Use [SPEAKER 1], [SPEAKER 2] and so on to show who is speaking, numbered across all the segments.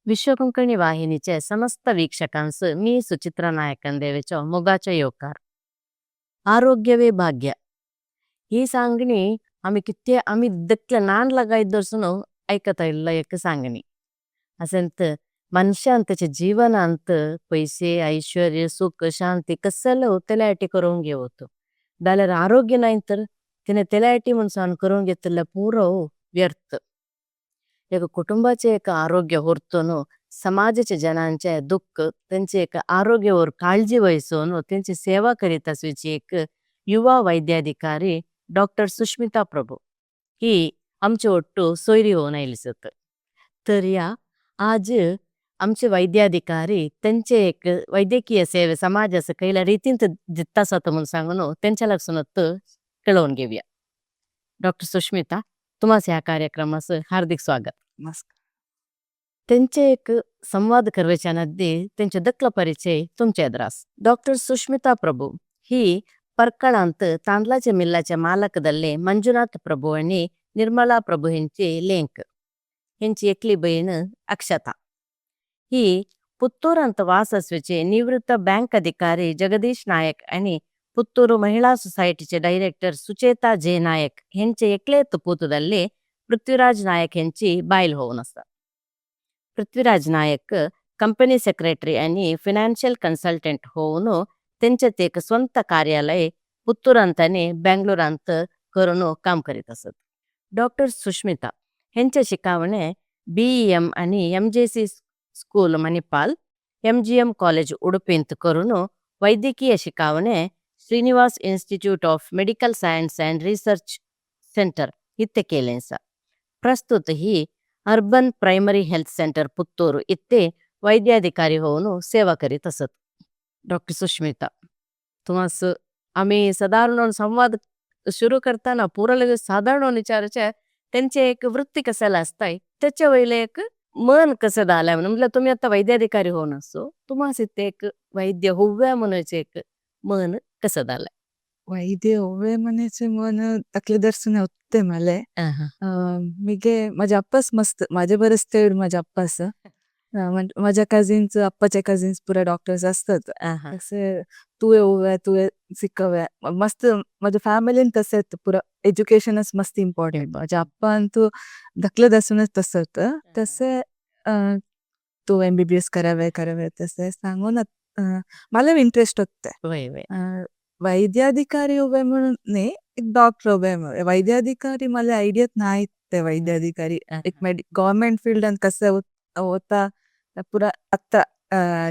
[SPEAKER 1] विश्व कोंकणी वाहिनीचे समस्त वीक्षकांस मी सुचित्रा नायकन देवेचो मोगाचो येवकार। आरोग्यवे भाग्य ही सांगणी आमी कित्ते आमी दक्कले नान लगाई दर्शनो ऐकता इल्ल एक सांगणी। असेंत मनुष्यांतचे जीवनांत पैसे, ऐश्वर्य, सुख, शांती कसलो तेलायटी करोंगे होतो। दालर आरोग्य नायंतर तिने तेलायटी मुनसान करोंगे तिल्ल पूरो व्यर्थ। एक कुटुंबाचे एक आरोग्य होर्तोनो, समाजचे जनांचे दुख, तेंचे एक आरोग्य और काळजी वैसोनो, तेंचे सेवा करीता स्विची एक युवा वैद्याधिकारी डॉक्टर सुष्मिता प्रभु। ही आमचे ओट्टू सोयरी होना इल्लिसत। तर या आज आमचे वैद्याधिकारी तेंचे एक वैद्यकीय सेवे समाजासे कैला रीतिंत जित्ता सात मुनसांगनो तेंचे लक्षणत केलोन गेविया। डॉक्टर सुष्मिता, तुम्हारे यह कार्यक्रम से हार्दिक स्वागत।
[SPEAKER 2] नमस्कार।
[SPEAKER 1] तेंचे एक संवाद करवेच्या नदी तेंचे दक्ल परिचय तुमचे एद्रास। डॉक्टर सुष्मिता प्रभु ही परकळांत तांदलाचे मिल्लाचे मालकदल्ले मंजुनाथ प्रभु आणि निर्मला प्रभु हिंची लेंक। हिंची एकली बहीण अक्षता। ही पुत्तूरांत वासस्विचे निवृत्त बैंक अधिकारी जगदीश नायक आणि पुत्तूर महिला सोसाइटीचे डायरेक्टर सुचेता जे नायक हिंचे एकले तुपूतदल्ले पृथ्वीराज नायक हिंची बायल होऊन असता। पृथ्वीराज नायक कंपनी सेक्रेटरी आणि फायनान्शियल कन्सल्टंट होऊन त्यांचे ते एक स्वतः कार्यालय पुत्तूरांत आणि बेंगलोरांत करून काम करीत असत। डॉक्टर सुष्मिता हेंचे शिकावणे BEM आणि MJC school Manipal, MGM college उडुपींत करून वैद्यकीय शिकावणे Srinivas institute of medical science and research centre इत्ते केलेंसा। प्रस्तुत ही urban primary health centre Puttur इत्ते वैद्याधिकारी होऊन सेवा करीत असत। डॉक्टर सुष्मिता, तुम्हास आम्ही साधारण संवाद सुरू करताना पुरा लगेच साधारण विचारायचे त्यांचे एक वृत्ती कसायला असताय त्याच्या वयले एक मन कसं झालंय म्हणून म्हटलं तुम्ही आता वैद्याधिकारी होऊन असो तुम्हाला इथे एक वैद्य होव्या म्हणायचे एक मन कसं झालंय?
[SPEAKER 2] वैद्य होवे म्हणायचे मन तकले दर्शन होते मले। मीगे माझ्या अप्पास मस्त माझ्या बरंच तेड माझ्या अप्पास माझ्या कझिन्स अप्पाचे कझिन्स पुरा डॉक्टर्स असतात। असे तू होवे तू सिಕ್ಕವೆ मस्त माझ्या फॅमिलीन तसं पुरा एज्युकेशनच मस्त इम्पॉर्टंट। माझ्या अप्पा अंतू दखले दर्शनच तसं होतं तसे तू MBBS करावे करावे तसे सांगून मला इंटरेस्ट होते। वैद्याधिकारी होवे म्हणून नाही एक डॉक्टर होवे वैद्याधिकारी मला आयडियात नाही ते वैद्याधिकारी एक गव्हर्नमेंट फील्ड आणि कसं होता पुरा आता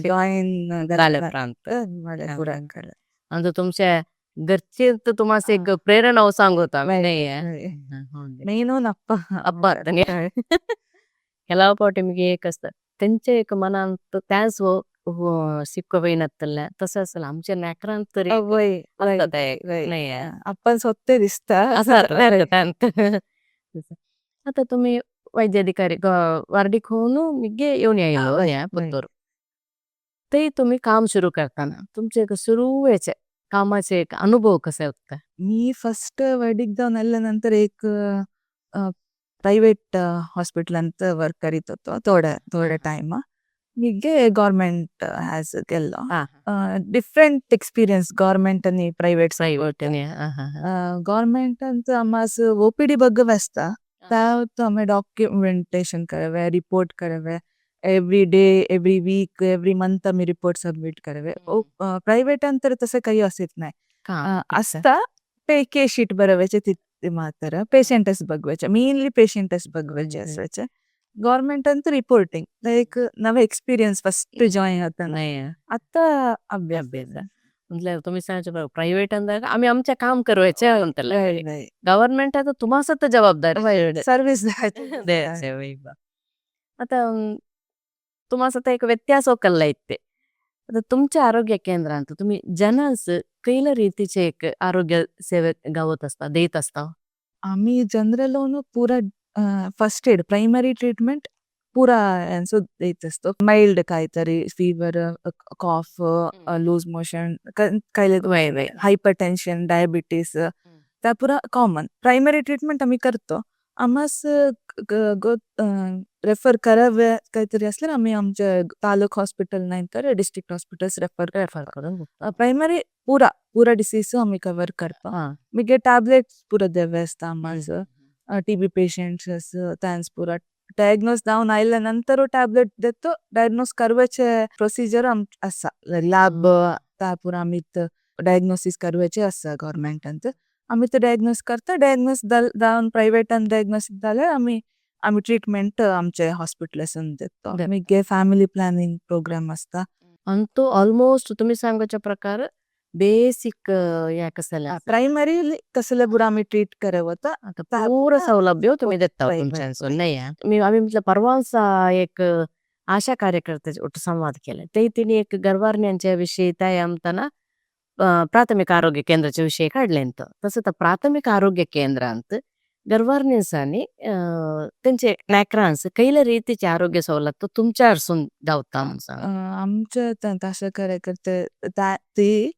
[SPEAKER 2] जॉईन
[SPEAKER 1] झालं प्रांत
[SPEAKER 2] मला पुरा कळलं।
[SPEAKER 1] आणि तुमच्या घरचे तर तुम्हाला एक प्रेरणा सांगता नाही
[SPEAKER 2] मेन अप्पा
[SPEAKER 1] अप्पा ಕೆಲವು ಪಾಟಿ ನಿಮಗೆ एक तेंचे एक मनांत त्याच शिकवैनत्तल्ले तसं असेल आमच्या लेकरांत तरी नाही
[SPEAKER 2] आपण स्वतः दिसता
[SPEAKER 1] आता तुम्ही वैद्याधिकारी वार्डीक होऊन मिगे येऊन या पुत्तूर ते तुम्ही काम सुरू करताना तुमचे एक सुरुवेचे कामाचे एक अनुभव कसे होते?
[SPEAKER 2] मी फर्स्ट वार्डीक जाऊन आल्यानंतर एक प्रायव्हेट हॉस्पिटल ಅಂತ वर्क करीत होतो थोडा थोडा टाइम मीगे गव्हर्नमेंट हॅज गेल्लो डिफरेंट एक्सपिरियन्स गव्हर्नमेंट आणि प्रायव्हेट।
[SPEAKER 1] प्रायव्हेट
[SPEAKER 2] गव्हर्नमेंट ಅಂತ आमास ओपीडी बग्गवे असता त्यात आम्ही डॉक्युमेंटेशन करावे रिपोर्ट करावे every day every week every month आम्ही रिपोर्ट सबमिट करावे। प्रायव्हेट अंतर तसं काही असेच नाही असता पे के शीट बरवायचे तिथे मात्र पेशंटच बघवायचे मेनली पेशंटच बघवायचे असायचे। गव्हर्नमेंट ಅಂತ रिपोर्टिंग एक नवे एक्सपिरियन्स फर्स्ट जॉईन होताना
[SPEAKER 1] नाही
[SPEAKER 2] आता अभ्यास
[SPEAKER 1] अभ्यास म्हटलं तुम्ही सांगायचे प्रायव्हेट अंದಾಗ आम्ही आमच्या काम करवायचे ಅಂತಲ್ಲ गव्हर्नमेंट आता तुम्हाला तर जबाबदारी
[SPEAKER 2] सर्व्हिस.
[SPEAKER 1] आता तुम्हाला आता एक व्यत्यास कल्ला इत्ते आता तुमच्या आरोग्य केंद्रांत तुम्ही जनांस कैला रीतीचे एक आरोग्य सेवे गावत असता देत असता?
[SPEAKER 2] आम्ही जनरल पुरा फर्स्ट एड प्रायमरी ट्रीटमेंट पुरा यांचं देत असतो। माइल्ड काहीतरी फीवर कॉफ लूज मोशन काही हायपर टेन्शन डायबिटीस त्या पुरा कॉमन प्रायमरी ट्रीटमेंट आम्ही करतो। आमास रेफर करावे काहीतरी असल्यार आमी आमचे तालुक हॉस्पिटल नाही तर डिस्ट्रिक्ट हॉस्पिटल्स रेफर
[SPEAKER 1] रेफर करून
[SPEAKER 2] प्रायमरी पुरा पुरा डिसीज आमी कवर करता। मागीर टॅबलेट्स पुरा देवे आसता आमास। टीबी पेशंट्स तांस पुरा डायग्नोस जावन आयल्या नंतर टॅबलेट देतो। डायग्नोस करवेचे प्रोसिजर आसा, लॅब ता पुरा आमी डायग्नोसिस करवेचे आसा। गव्हर्नमेंटांत आमी ते डायग्नोस करता। डायग्नोस जावन प्रायवेटान डायग्नोस जाल्यार आमी आमी ट्रीटमेंट आमचे हॉस्पिटलासून देतो। मागीर फॅमिली प्लॅनिंग प्रोग्राम असता।
[SPEAKER 1] अंतु ऑलमोस्ट तुम्ही सांगोच्या प्रकार बेसिक या कसले
[SPEAKER 2] प्रायमरी तसले पुरा आमी ट्रीट करवता।
[SPEAKER 1] पूरा सौलभ्य तुम्ही देता तुमच्यांसून नाही। मी आम्ही म्हटलं परवांचा एक आशा कार्यकर्ते ಒಟ್ಟು संवाद केले ते तिने एक गर्भारण्यांच्या विषयी त्या आमताना प्राथमिक आरोग्य केंद्राच्या विषयी काढले। तसं तर प्राथमिक आरोग्य केंद्रांत गर्भारण्यांनी त्यांचे नॅक्रांस कैले रीतीचे आरोग्य सवलत तुमच्या अडसून धावता?
[SPEAKER 2] आमच्या आशा कार्यकर्ते ती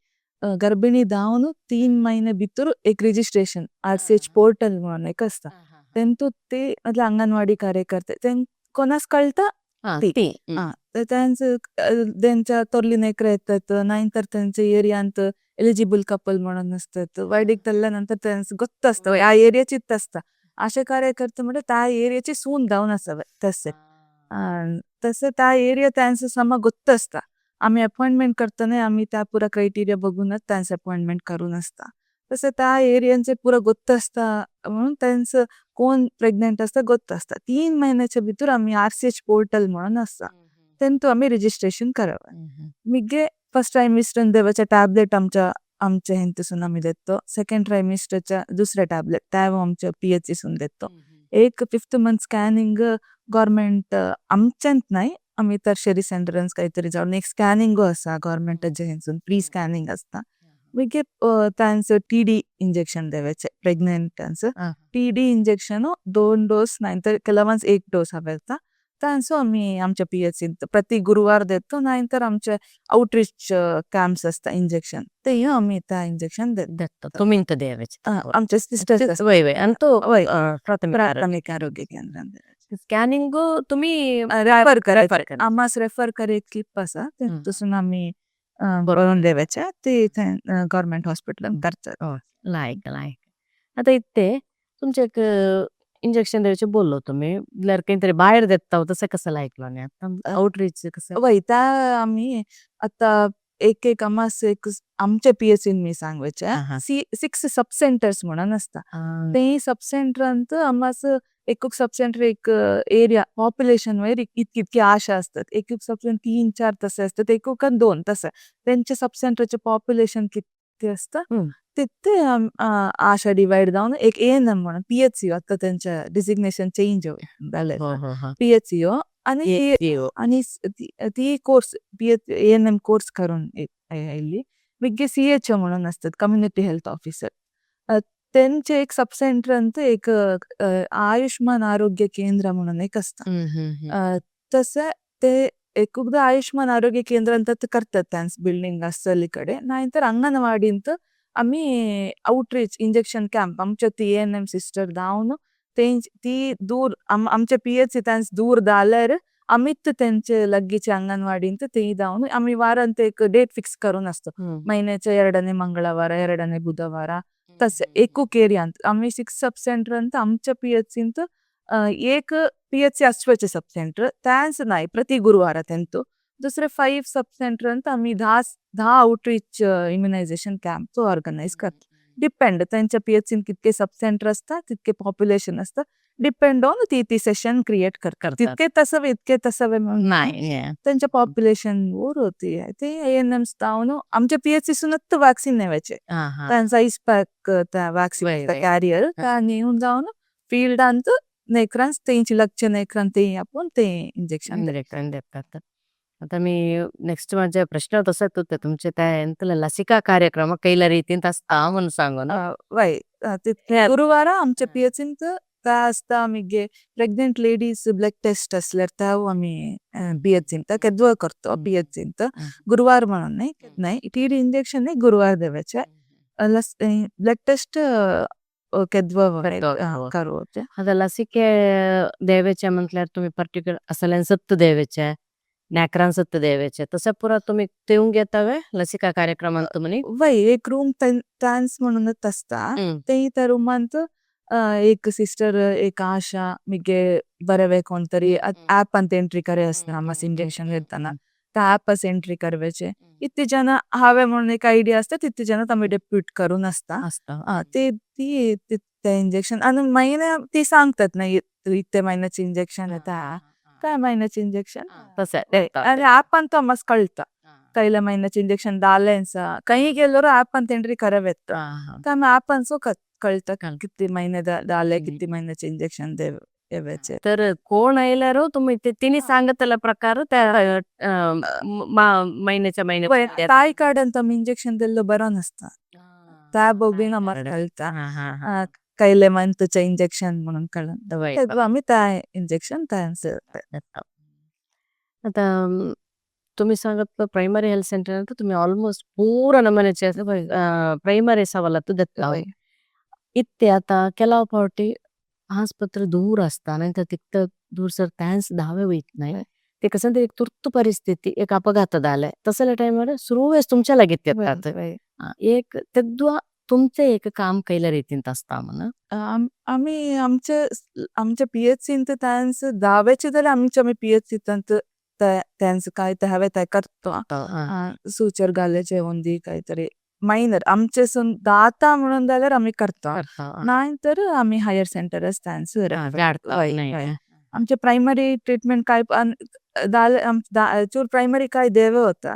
[SPEAKER 2] गर्भिणी जावन 3 महिने भितर एक रजिस्ट्रेशन आरसीएच पोर्टल म्हणून एक असता, तेंतू ते मतलब अंगणवाडी कार्यकर्ते तें कोणास कळता ती त्यांच्या तोरली नेकरा येतात नाही तर त्यांच्या एरियांत एलिजिबल कपल म्हणून असतात। वायडीक तल्ल्या नंतर त्यांचं गोत्त असतं या एरियाचीच असता। अशा कार्यकर्ते म्हणजे त्या एरियाची सून जावन असावे तसे तसे त्या एरिया त्यांचं समा गोत्त असता। आम्ही अपॉइंटमेंट करताना आम्ही त्या पुरा क्रायटेरिया बघूनच त्यांचं अपॉइंटमेंट करून असता। तसे त्या एरियांचे पुरा गोत्त असता म्हणून त्यांचं कोण प्रेग्नंट असता गोत्त असता। 3 महिन्याच्या भितर आम्ही आरसीएच पोर्टल म्हणून असता, तेंतू आम्ही रजिस्ट्रेशन करावं। मागीर फर्स्ट ट्रायमिस्टर देवाच्या टॅबलेट आमच्या आमच्या हेंतूसून आमी देतो। सेकंड ट्रायमिस्टरच्या दुसऱ्या टॅबलेट त्या आमच्या पीएचसीसून देतो। एक 5th month scanning government आमच्यांत नाही, आमी टर्शरी सेंटरांत काहीतरी जावन एक स्कॅनिंग आसा गव्हर्मेंटाच्या हेंसून फ्री स्कॅनिंग आसता। मागीर तांचो टीडी इंजेक्शन देवाचे प्रेग्नंटांचो टीडी इंजेक्शन 2 डोस नाही तर ಕೆಲवांच 1 डोस हवे तांचो आमी आमच्या पीएचसींत प्रति गुरुवार देतो। नाही तर आमचे आउटरीच कॅम्प्स असता इंजेक्शन ते आमी त्या इंजेक्शन
[SPEAKER 1] देतो। तुम्ही देवाचे
[SPEAKER 2] आमचे सिस्टर्स
[SPEAKER 1] वय वय आणि तो
[SPEAKER 2] प्राथमिक आरोग्य केंद्रांत
[SPEAKER 1] स्कॅनिंग तुम्ही
[SPEAKER 2] रेफर करायचे आमास रेफर करे क्लिप आसा तसून आमी बरोवन देवाचे ते गव्हर्मेंट हॉस्पिटलान करतात।
[SPEAKER 1] लायक लायक आता इथे तुमचे एक इंजेक्शन द्यायचे बोललो तुम्ही काहीतरी बाहेर देता तसं कसं ऐकलं नाही आता आउटरीच कसं?
[SPEAKER 2] वय त्या आम्ही आता एक एक आमास एक आमच्या पीएचसीन मी सांगचे 6 सब सेंटर्स म्हणून असता। ते सब सेंटरांत आमास एक सब सेंटर एक एरिया पॉप्युलेशन वयर इतकी इतकी आशा असतात। एक एक सब सेंटर 3-4 तसे असतात, एक 2 तसे त्यांच्या सब सेंटरचे पॉप्युलेशन किती असतं तिथे आशा डिवाइड जावन एक एएनएम म्हणून पीएचसी आता त्यांच्या डिसिग्नेशन चेंज जालें पीएचसी आणि आणि ती कोर्स एएनएम कोर्स करून आयिल्ली। मागीर सीएचओ म्हणून असतात कम्युनिटी हेल्थ ऑफिसर, त्यांचे एक सब सेंटरांत एक आयुष्मान आरोग्य केंद्र म्हणून एक असता। तसे ते एकदा आयुष्मान आरोग्य केंद्रांत करतात त्यांचं बिल्डिंग आसली कडेन नाही तर अंगणवाडींत आमी आउटरीच इंजेक्शन कॅम्प आमच्या ती एएनएम सिस्टर जावन ती दूर आमच्या पीएचसी त्यांस दूर जाल्यार आमीच त्यांचे लागींचे अंगणवाडींत ते जावन आमी वारांत एक डेट फिक्स करून असतो, महिन्याच्या 2ನೇ मंगळवार 2ನೇ बुधवार तसे एकूक एरियांत आमी 6 सब सेंटरांत आमच्या पीएचसींत एक पीएचसी आसवाचे सब सेंटर त्यांस नाही प्रति गुरुवार तेंतू दुसरे 5 सब सेंटरांत आमी 10 आउटरीच इम्युनायझेशन कॅम्प ऑर्गनायज करता। डिपेंड त्यांच्या पीएचसीन कितके सब सेंटर असता तितके पॉप्युलेशन असता, डिपेंड ऑन ती ती सेशन क्रिएट करतात। तितके तसवे इतके तसवे
[SPEAKER 1] नाही
[SPEAKER 2] त्यांच्या पॉप्युलेशन वर होती ते एएनएम जावन आमच्या पीएचसीसूनच वॅक्सिन नेवायचे त्यांचा आइस पॅक त्या वॅक्सिन कॅरियर त्या नेवन जावन फिल्डांत नेकरांस तेंची लागचे नेकरान ते आपूण ते इंजेक्शन
[SPEAKER 1] देतात। आता मी नेक्स्ट माझा प्रश्न तसं होतं तुमचे त्या लसिका कार्यक्रम कैला रीतीन असता म्हणून सांगू ना?
[SPEAKER 2] वय गुरुवार आमच्या पीएचसींत त्या असता। मागीर प्रेग्नंट लेडीज ब्लड टेस्ट असल्यार त्या आमी पीएचसींत केद्दो करतो पीएचसींत गुरुवार म्हणून नाही नाही टीडी इंजेक्शन गुरुवार देवाचे ब्लड टेस्ट। केद्वा
[SPEAKER 1] केद्वा.
[SPEAKER 2] करवचे.
[SPEAKER 1] आता लसिके देवेचे म्हटल्यार तुम्ही पर्टिक्युलर असल्यान सत्त देवेचे, नॅकरान सत्त देवेचे, तसं पुरा तुम्ही तेवून घेतावे लसिका कार्यक्रमांत तुम्ही?
[SPEAKER 2] वय, एक रूम ट्रान्स म्हणूनच असता. ते त्या रूमांत एक सिस्टर, एक आशा, मिगे बरवे कोणतरी ऍप अंत एंट्री करे असता. आमास इंजेक्शन घेताना त्या ऍपस एंट्री करवेचे. इतले जण हावे म्हणून एक आयडिया असता, तितले जण आमी डेप्यूट करून असता.
[SPEAKER 1] असता.
[SPEAKER 2] ते ती ते इंजेक्शन आणि महिने ती सांगतात ना, इतके महिन्याचे इंजेक्शन येता, काय महिन्याचे इंजेक्शन.
[SPEAKER 1] तसं.
[SPEAKER 2] आणि ऍप ಅಂತ आमास कळता कैल्या महिन्याचे इंजेक्शन दालेंसा. काही गेल्यावर ऍप ಅಂತ एंट्री करावेत, तर ऍप अनसो कळता किती महिने दाले, किती महिन्याचे इंजेक्शन देवाचे.
[SPEAKER 1] तर कोण आयल्यार तुम्ही तिने सांगतला प्रकार त्या महिन्याच्या महिन्या.
[SPEAKER 2] ताई कार्ड ಅಂತ इंजेक्शन दिल्लो बरो नसता, त्या बघून आम्हाला कळता कैले मंथचे इंजेक्शन म्हणून कळून आम्ही त्या इंजेक्शन त्यांचं.
[SPEAKER 1] आता तुम्ही सांगत प्रायमरी हेल्थ सेंटर, तुम्ही ऑलमोस्ट पूरा नमून्याचे प्रायमरी सवलत देता. इत्ते आता ಕೆಲವು पावटी आस्पत्रे दूर असता, नाही तर तिथं दूर सर त्यांस धावे वयत नाही. ते कसं तरी एक तुर्त परिस्थिती, एक अपघात झालाय, तसल्या टायमार सुरवेस तुमच्या लागीत येतात. एक तेद्वा तुमचे एक काम कैल्या रीतींत असता म्हण?
[SPEAKER 2] आम्ही आमचे आमच्या पीएचसीन त्यांस धावेचे जाल्यार आमच्या आमी पीएचसी त्यांचं काय ते हवे ते करतो. सुचर घाल्याचे होंदी काहीतरी मायनर आमचे सून दाता म्हणून जाल्यार आमी करतो, नाही तर आमी हायर सेंटरच त्यांस. आमचे प्रायमरी ट्रीटमेंट काय चूर प्रायमरी काय देवे होता.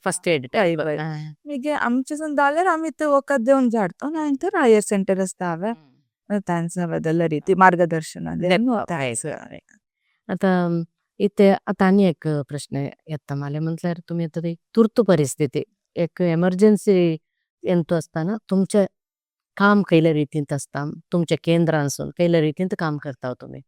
[SPEAKER 1] First aid.
[SPEAKER 2] मागीर आमचे सून जाल्यार आमी ते वखद देवन झाडतो, नाही तर हायर सेंटर आसता त्यांचा बदल रीती मार्गदर्शन.
[SPEAKER 1] आता इथे आता आणि एक प्रश्न येता मला, म्हटल्यार तुम्ही आता तुर्त परिस्थिती, एक एमर्जन्सी ಎಂತು असताना तुमचे काम कैल्या रीतींत असता, तुमच्या केंद्रांसून कैल्या रीतींत काम करता तुम्ही?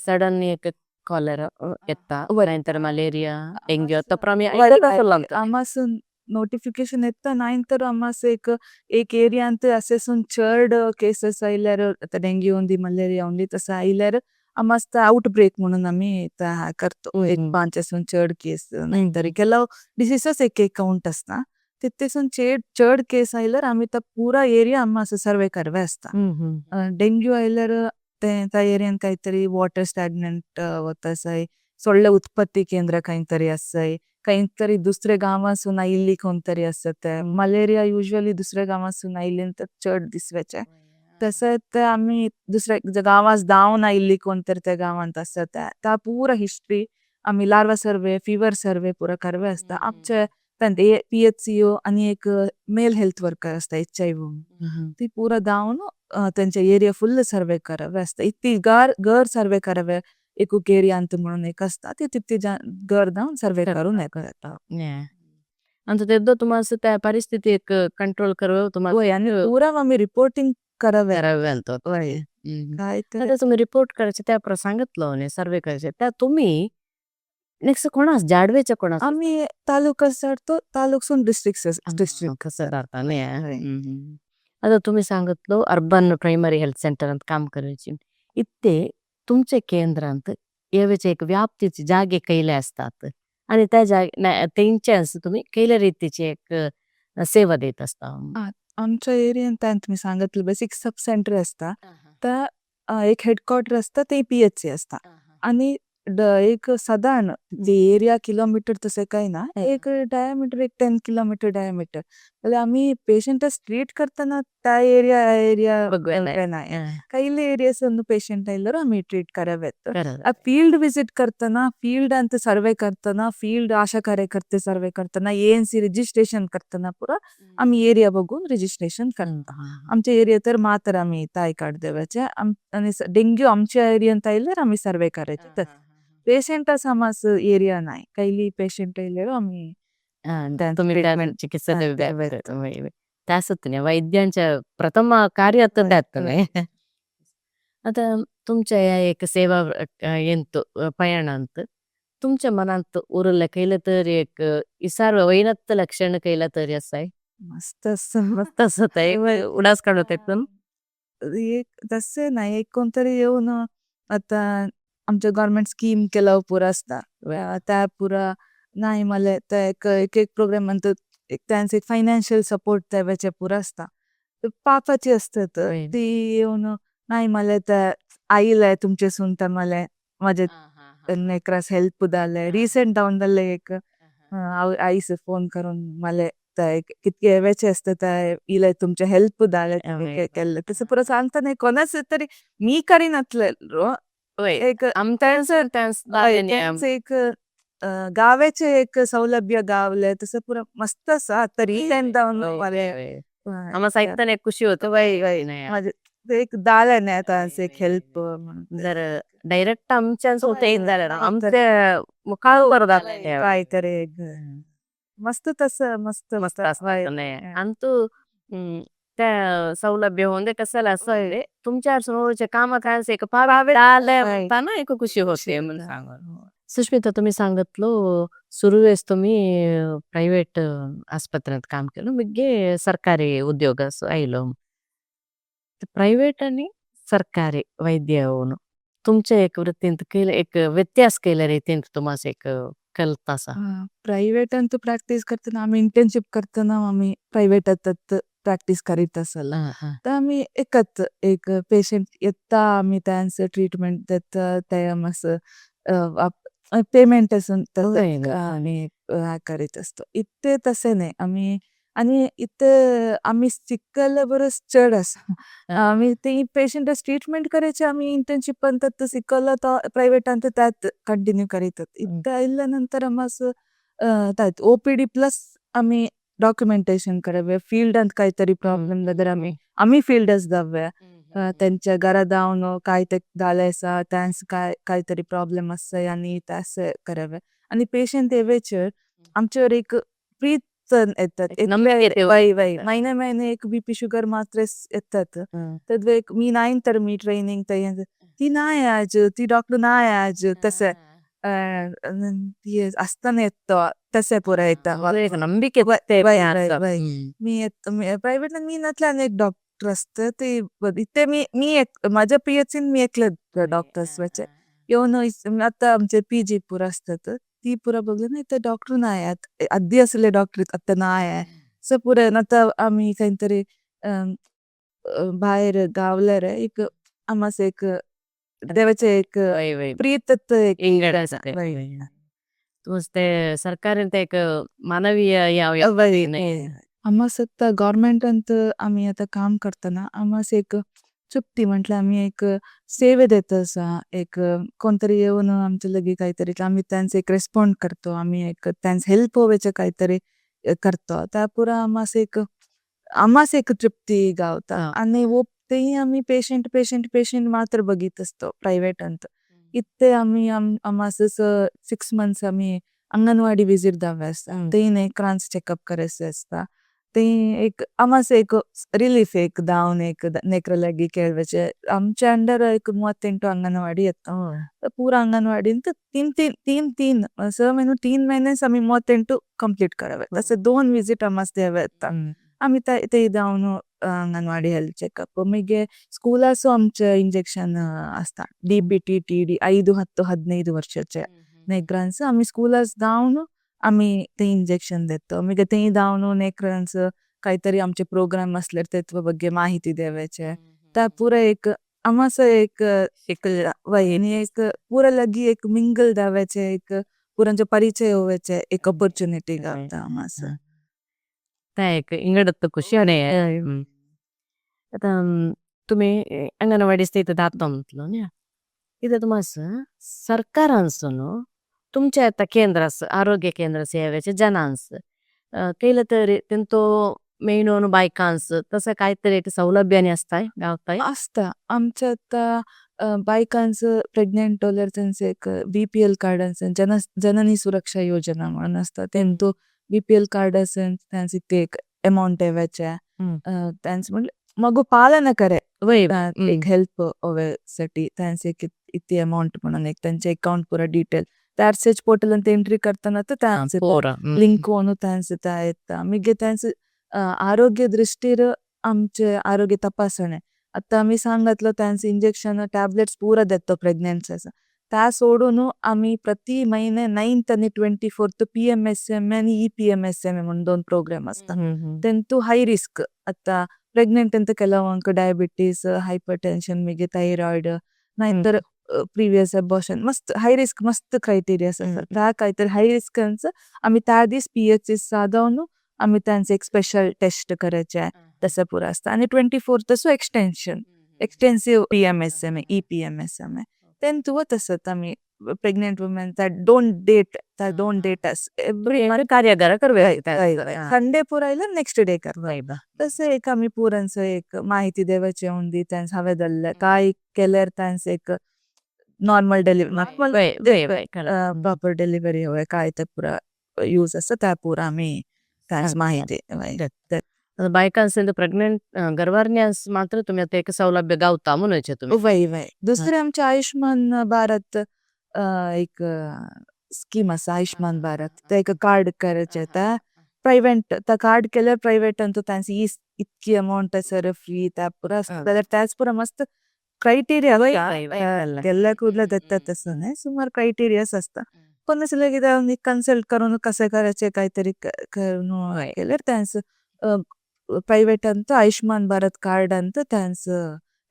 [SPEAKER 1] सडन एक कॉलरा येता, नाहीतर मलेरिया, डेंग्यू, आता आमी
[SPEAKER 2] आमासून नोटिफिकेशन येता, नाहीतर आमास एक एक एरियांत असेसून चड केसेस आयल्यार, आता डेंग्यू उंदी, मलेरिया उंदी, तसं आयल्यार आमास ಔಟ್ ब्रेक म्हणून आमी करतो. एक पांचसून चड केस, नाहीतर ಕೆಲವು डिसीजस एक एक काउंट असता, तितून चड चड केस आयल्यार आमी तो पुरा एरिया आमी सर्वे करवे असता. डेंग्यू आयल्यार ते त्या एरियान काहीतरी वॉटर स्टॅग्नंट वता आसाय, सोडले उत्पत्ती केंद्र काहीतरी आसाय, काहीतरी दुसरे गांवासून आयिल्ली कोण तरी आसता. ते मलेरिया युजली दुसऱ्या गांवासून आयिल्ली तर चड दिसवेचे. तसेच ते आमी दुसऱ्या गांवास धांवन आयिल्ली कोण तरी त्या गांवांत आसता, त्या पुरा हिस्ट्री आमी लार्वा सर्वे, फिवर सर्वे पुरा करवे असता. आमचे पीएचसीओ आणि एक मेल हेल्थ वर्कर असता, एचआयव्ही, ती पुरा धांवन त्यांच्या एरिया फुल सर्वे करावे असता. इतली घर घर सर्वे करावे, एक एरिया अंत म्हणून एक असता, ती तितली घर धांवन सर्वे करून येतात.
[SPEAKER 1] आणि तेद्दो तुम्हाला त्या परिस्थिती एक कंट्रोल करवे तुम्हाला.
[SPEAKER 2] आणि पुरा आम्ही रिपोर्टिंग करावे.
[SPEAKER 1] करावे ಅಂತ.
[SPEAKER 2] काय
[SPEAKER 1] आता तुम्ही रिपोर्ट करायचे, त्या सांगितलं सर्वे करायचे, त्या तुम्ही नेक्स्ट कोणास जाडवेच्या कोणास?
[SPEAKER 2] आम्ही तालुका चढतो, तालुकसून डिस्ट्रिक्ट डिस्ट्रिक्ट.
[SPEAKER 1] कसं राहता नाही. आता तुम्ही सांगितलं urban primary health centre ಅಂತ काम करायची, इथे तुमचे केंद्रांत येवेचे एक व्याप्तीचे जागे कैले असतात आणि त्या जागे तेंचे तुम्ही कैल्या रीतीची एक सेवा देत असता?
[SPEAKER 2] आमच्या एरियान तुम्ही सांगितलं बेसिक सब सेंटर असता, त्या एक हेडक्वार्टर असता, ते पीएचसी असता आणि एक साधारण जे एरिया किलोमीटर तसं काही ना, एक डायमीटर, एक 10 किलोमीटर डायमीटर. जाल्यार आमी पेशंटाक ट्रीट करतना त्या एरिया एरिया नाही, ಕೈಲಿ ಏರಿಯಾಸ್ ಒಂದು ಪೇಷಂಟ್ ಆಯ್ಲರು ಆಮಿ ಟ್ರೀಟ್ करावेत. ಆ ಫೀಲ್ಡ್ ವಿಸಿಟ್ करताना, ಫೀಲ್ಡ್ ಅಂತ ಸರ್ವೆ करताना, फील्ड आशा कार्यकर्ते सर्वे करताना, एएनसी रजिस्ट्रेशन करताना पुरा आमी एरिया बघून रजिस्ट्रेशन करता. आमच्या एरिया तर मात्र आमी ताय कार्ड देवाचे आणि डेंग्यू आमच्या एरियांत आयल्यार आमी सर्वे करायचे. पेशंटा समास एरिया नाही, कैली पेशंट आयल्यार आमी
[SPEAKER 1] तुम्ही चिकित्सा त्यासत वैद्यांच्या प्रथम कार्य त्यात. आता तुमच्या या एक सेवा ಎಂತು ಪಯಣ ಅಂತ तुमच्या मनात उरले कैले तर एक इसार वैनत्त लक्षण कैला तरी असाय?
[SPEAKER 2] मस्त असं.
[SPEAKER 1] मस्त असं उडास काढत.
[SPEAKER 2] एक तशें ना, एक कोण तरी येवन आता आमचे गव्हर्नमेंट स्कीम केला पुरा असता त्या पुरा नाही मला त्या एक एक एक प्रोग्राम म्हणतात, एक त्यांचे एक फायनान्शियल सपोर्ट त्याचे पुरा असता, पापाची असतात ती येवन नाही मला त्या आईला तुमचे सुनता मला माझे नेकरास हेल्प जाले. रिसेंट जावन जाल्ले एक आईस फोन करून मला त्या एक कितके वेचे असता त्या इले तुमचे हेल्प जाले केल्ले, तसं पुरा सांगता नाही कोणाच तरी मी करीनातले एक त्यांचं एक गावाचे एक सौलभ्य गावले, तसं पुरा मस्त आसा तरी
[SPEAKER 1] आम्हा साहित्याने खुशी होतो.
[SPEAKER 2] माझे एक दाले नाही त्यांचे एक हेल्प म्हणून
[SPEAKER 1] जर डायरेक्ट आमच्या होते झालं आमच्या मुखावर
[SPEAKER 2] काय तरी एक मस्त तसं मस्त
[SPEAKER 1] मस्त असतं नाही. आणि तू त्या सौलभ्य होऊन दे कशाला असं तुमच्या समोरच्या काम काय एक ना एक खुशी होते म्हणून सांगून. सुष्मिता, तुम्ही सांगितलं सुरुवेस तुम्ही प्रायव्हेट आस्पत्र्यात काम केलं, मग सरकारी उद्योग आयलो. प्रायव्हेट आणि सरकारी वैद्य होऊन तुमच्या एक वृत्तींत केलं एक व्यत्यास केलं रीतींत तुम्हाला एक कळत असा?
[SPEAKER 2] प्रायव्हेट अंतू प्रॅक्टीस करताना आम्ही इंटर्नशिप करताना आम्ही प्रायव्हेट प्रॅक्टीस करीत असल तर आम्ही एकच एक पेशंट येता, आम्ही त्यांचं ट्रीटमेंट देता, ते असं पेमेंट असून आम्ही करीत असतो. इथे तसे नाही आम्ही, आणि इथे आम्ही शिकलं बरंच चड आसा. आम्ही ते पेशंट ट्रीटमेंट करायचे, आम्ही इंटर्नशिप पण त्यात शिकवलं तर प्रायव्हेट आणि त्यात कंटिन्यू करीत. इथं आयल्यानंतर आम असं त्यात ओपीडी प्लस आम्ही डॉक्युमेंटेशन करावे, फील्डांत काहीतरी प्रॉब्लेम जाल्यार आम्ही आम्ही फील्डच दावे, त्यांच्या घरा जावन काय ते जालें आसा, त्यांस काय काहीतरी प्रॉब्लेम आसा आनी तशें करावे. आनी पेशंट येवेचेर आमच्यावर एक प्रीत येतात, वय वय महिने महिने एक बीपी शुगर मात्रे येतात, तर एक मी नाही तर मी ट्रेनिंग तयार ती नाही आज, ती डॉक्टर नाही आज, तसे ती असताना येतो तसे पुरा येता.
[SPEAKER 1] ನಂಬಿಕೆ.
[SPEAKER 2] मी प्रायव्हेट मी नसले अनेक डॉक्टर असते ते, इथे मी मी एक माझ्या पीएचसीन मी एकले डॉक्टर्स वचे येवन. आता आमचे पीजी पुरा असतात ती पुरा बघले ना, इथे डॉक्टर नाही आहेत, आधी असले डॉक्टर आता नाही आहे सो पुरे. आता आम्ही काहीतरी बाहेर गावल्यार एक आमास एक देवाचे एक प्रीत एक
[SPEAKER 1] ते सरकारी ते एक मानवीय.
[SPEAKER 2] आमास आता गव्हर्मेंट आम्ही आता काम करताना आमास एक तृप्ती, म्हटल्यार आमी एक सेवे देत आसा. एक कोणतरी येवन आमचे लागीं काहीतरी आमी त्यांचे एक रेस्पॉन्ड करतो, आमी एक त्यांचे हेल्प होवेचे काहीतरी करतो, त्या पुरा आमास एक तृप्ती गावता. आनी तेही आमी पेशंट पेशंट पेशंट मात्र बघीत असतो प्रायव्हेट अंत. इथे आमी आमास 6 मंथ्स आमी अंगणवाडी विजिट दावे आसता, ते नेकरांस चेकअप करायचे असता, ते एक आमास एक रिलीफ एक दावन एक नेकरा लागीं खेळवाचे. आमच्या अंडर एक 38 अंगणवाडी येता, पुरा अंगणवाडींत तीन तीन तीन तीन 6 महिने 3 महिनेच आमी 38 कंप्लीट करावे, तसे दोन विजिट आमास द्यावे येता. आमी ते जावन अंगणवाडी हेल्थ चेकअप, मागीर स्कूलासो आमचे इंजेक्शन असता, डीपीटी टीडी 5, 10, 15 वर्षाचे नेकरांस आमी स्कूलास जावन आमी ते इंजेक्शन देतो. मागीर ते जावन नेकरांस काहीतरी आमचे प्रोग्राम असल्यार तेत्व ಬಗ್ಗೆ माहिती द्यावाचे, त्या पुरा एक आमास एक वय आनी एक पुरा लागीं एक मिंगल जावाचे, एक पुरांचो परिचय होवाचे एक ऑपॉर्च्युनिटी गावता आमास.
[SPEAKER 1] एक इंगडत ಖುಷಿ. आता तुम्ही अंगणवाडी इथं दाता म्हटलं न्ही, इथं तुम्हास सरकारांसून तुमच्या आता केंद्रास आरोग्य केंद्र सेवेचे जनांस केलं तरी तेंतो मेयनोन बायकांस तसं काहीतरी एक सौलभ्यानी असताय गावताय?
[SPEAKER 2] असता. आमच्या आता बायकांच प्रेग्नेंट जाल्यार तेंचे एक बीपीएल कार्ड आसा, जन जननी सुरक्षा योजना म्हणून असता, तेंतो बीपीएल कार्ड आसा, त्यांचे ते एक अमाउंट येवाचे त्यांचे म्हणजे मगो पालना करे एक हेल्प साठी त्यांचे एक इतकी अमाउंट म्हणून एक त्यांचे अकाउंट पुरा डिटेल त्या आरसीएच पोर्टल ಅಂತ ಎಂಟ್ರಿ करताना तर त्यांचे लिंक होऊन त्यांचे त्या येता. मागीर त्यांचे आरोग्य दृष्टीर आमचे आरोग्य तपासणे आता आमी सांगतलो त्यांचं इंजेक्शन टॅबलेट्स पुरा देतो प्रेग्नन्सीस. त्या सोडून आमी प्रति महिने 9th आणि 24th PMSM आणि EPMSM म्हणून दोन प्रोग्राम असता. तेंतु हाय रिस्क, आता प्रेग्नेंट ಅಂತ ಕೆಲವಂक डायबिटीस, हायपर टेन्शन, मागीर थायरॉइड, नाहीतर प्रिवियस अबॉर्शन, मस्त हाय रिस्क मस्त क्रायटेरियास आसा. त्या कांयतरी हाय रिस्क आमी त्या दीस PHC सादोवन आमी त्यांचे एक स्पेशल टेस्ट करायचे, तसं पुरा असता. आणि 24th असो extension extensive PMSM, EPMSM तेंतु तसत आमी pregnant women that don't date, that don't date us every
[SPEAKER 1] ಕಾರ್ಯಾಗಾರ करवे.
[SPEAKER 2] संडे पुरायला नेक्स्ट डे करवा. तसं एक आमी पुरांचो एक माहिती देवाची उंदी त्यांस हांवें धरलें काय केल्यार त्यांस एक नॉर्मल डिलिव्हरी, प्रॉपर डिलिव्हरी हवे काय ते पुरा यूज आसा, त्या पुरा आमी त्यांस माहिती.
[SPEAKER 1] बायकांस प्रेग्नेंट गर्भारण्यांस मात्र तुम्ही आता एक सौलभ्य गावता म्हणायचे तुम्ही.
[SPEAKER 2] वय वय. दुसरे आमचे आयुष्मान भारत एक स्कीम आसा, आयुष्मान भारत. ते एक कार्ड करायचे, त्या प्रायव्हेट त्या कार्ड केल्यार प्रायव्हेट अंतू त्यांची ही इतकी अमाउंट सर फ्री त्या पुरा आसता. जाल्यार त्याच पुरा मस्त क्रायटेरिया आसता, केल्ल्या कुर्ला देतात तसं न्हय, सुमार क्रायटेरियास आसता. कोण आसल्यार कितें कन्सल्ट करून कशें करायचें कांयतरी करून केल्यार त्यांच प्रायव्हेट अंतू आयुष्मान भारत कार्ड अंतू त्यांच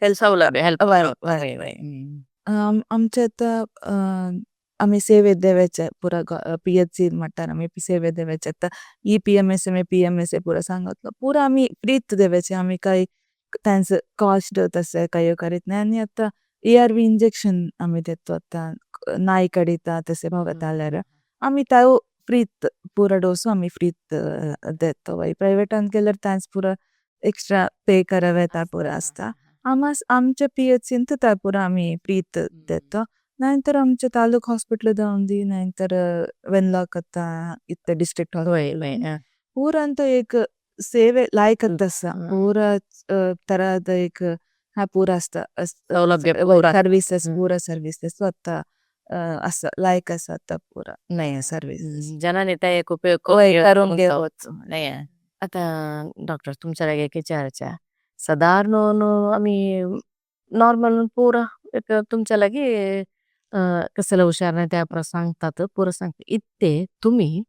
[SPEAKER 1] हेल्प सौलभ्य हेल्प.
[SPEAKER 2] वय वय. आमचे आतां आमी सेवे देवाचे पुरा PHC म्हणटात आमी सेवे देवाचे. आतां EPMSM PMSA पुरा सांगतलो पुरा आमी फ्रीत देवाचे, आमी काय त्यांचं कॉस्ट तशें काय करीत न्हय. आनी आतां ARV injection आमी देतो. आतां नाय कडिता तशें जाल्यार आमी तो फ्रीत पुरा डोस आमी फ्रीत देतो. प्रायव्हेटान गेल्यार त्यांच पुरा एक्स्ट्रा पे करावे त्या पुरा आसता. आमच्या PHC त्या पुरा आमी फ्रीत देतो. नाहीतर आमचे तालुक हॉस्पिटल जावन नाहीतर वेनलॉक आतां इत्ते डिस्ट्रिक्ट हॉस्पिटल पूरा अंत एक सेवे लायक आसा, पूरा तराद एक हा पूरा आसता
[SPEAKER 1] सौलभ्य
[SPEAKER 2] सर्विसेस, पूरा सर्विसेस आतां आसा लायक आसा आतां पुरा नया सर्विसेस.
[SPEAKER 1] जनांनी त्या एक उपयोग
[SPEAKER 2] करून घेवचो.
[SPEAKER 1] नाही. आता डॉक्टर तुमच्या लागी एक विचारायचा, साधारण आमी नॉर्मल पुरा एक तुमच्या लागी कसले हुशार नाही त्या पुरा सांगतात, पुरा सांगतात. इत्ते तुम्ही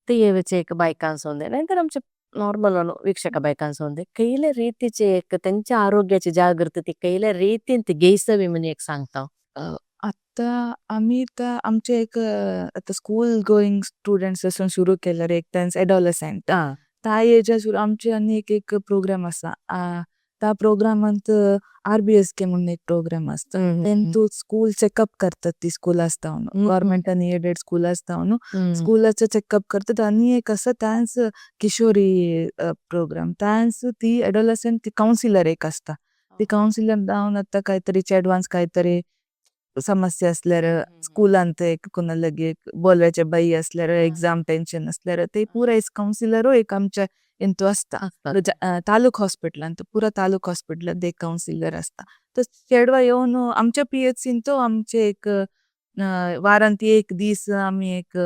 [SPEAKER 1] ते येवचे एक बायकांस होंदे नाहीतर आमचे नॉर्मल ವೀಕ್ಷಕ बायकांस होंदे कैले रीतीचे एक त्यांच्या आरोग्याची जागृती ती कैले रीतीन ती घेयसवी म्हणजे एक सांगता.
[SPEAKER 2] आतां आमी आतां आमचे एक आतां स्कूल गोईंग स्टुडंट्स पासून सुरू केल्यार एक त्यांच एडोलसंट त्या एजा सुरू आमचे आनी एक एक प्रोग्राम आसा. त्या प्रोग्रामांत RBSK म्हणून एक प्रोग्राम आसता. तेंतू स्कूल चेकअप करतात ती स्कूल आसता, गव्हर्मेंट आनी एडेड स्कूल आसता न्हू, स्कूलाचे चेकअप करतात. आनी एक आसा त्यांच किशोरी प्रोग्राम, त्यांच ती एडोलसंट ती कावन्सिलर एक आसता. ती कावन्सिलर जावन आतां कांयतरी चेडवांस कांयतरी समस्या असल्यार, स्कुलांत एक कोणा लागीं बोलवाचे बाई असल्यार, एग्जाम टेन्शन असल्यार ते पुरा कावन्सिलरूय एक आमच्या हेतू आसता. तालुक हॉस्पिटलांत पुरा तालुक हॉस्पिटलांत एक कावन्सिलर आसता. तर चेडवां येवन आमच्या PHC तो आमचे एक वारांत एक दीस आमी एक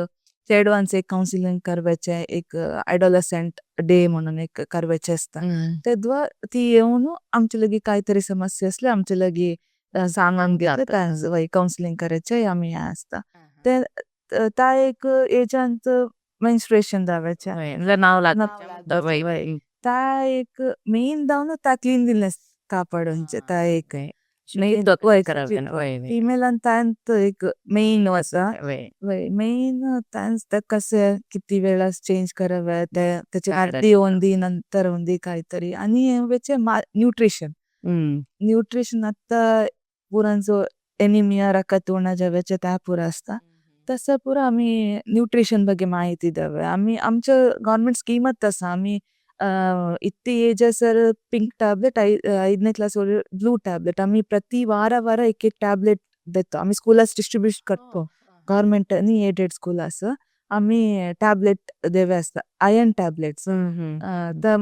[SPEAKER 2] चेडवांचे एक कावन्सिलिंग करवाचे, एक एडोलसंट डे म्हणून एक करवाचे आसता. तेद्वा ती येवन आमचे लागीं कांयतरी समस्या असले आमचे लागीं सांगून घेतात, कावन्सिलिंग करायचे आमी हें आसता. ते त्या एक एजांत मेन्स्ट्रुएशन जावचे
[SPEAKER 1] नाव लागता,
[SPEAKER 2] त्या एक मेन जावन त्या क्लिनलीनेस कापाडूचे त्या एक फिमेलान त्यांत एक मेन आसा. मेन त्यांच ते कशें किती वेळा चेंज करावे, त्याचे आर्दी होंदी नंतर होंदी कांयतरी. आनी हें न्यूट्रिशन, न्यूट्रिशन आतां पुरांचो एनिमिया, रगत उणा जावचे त्या पुरा आसता. तसं पुरा आमी न्यूट्रिशन ಬಗ್ಗೆ माहिती द्यावे. आमी आमच्या गव्हर्मेंट स्कीमच आसा. आमी इत्ती एज आसर पिंक टॅबलेट, 5ನೇ क्लास ब्लू टॅबलेट, आमी प्रति वारा वारा एक एक टॅबलेट देतो. आमी स्कुलास डिस्ट्रीब्यूट करतो. गव्हर्मेंट आनी एडेड स्कुलास आमी टॅबलेट देवे आसता, आयर्न टॅबलेट्स.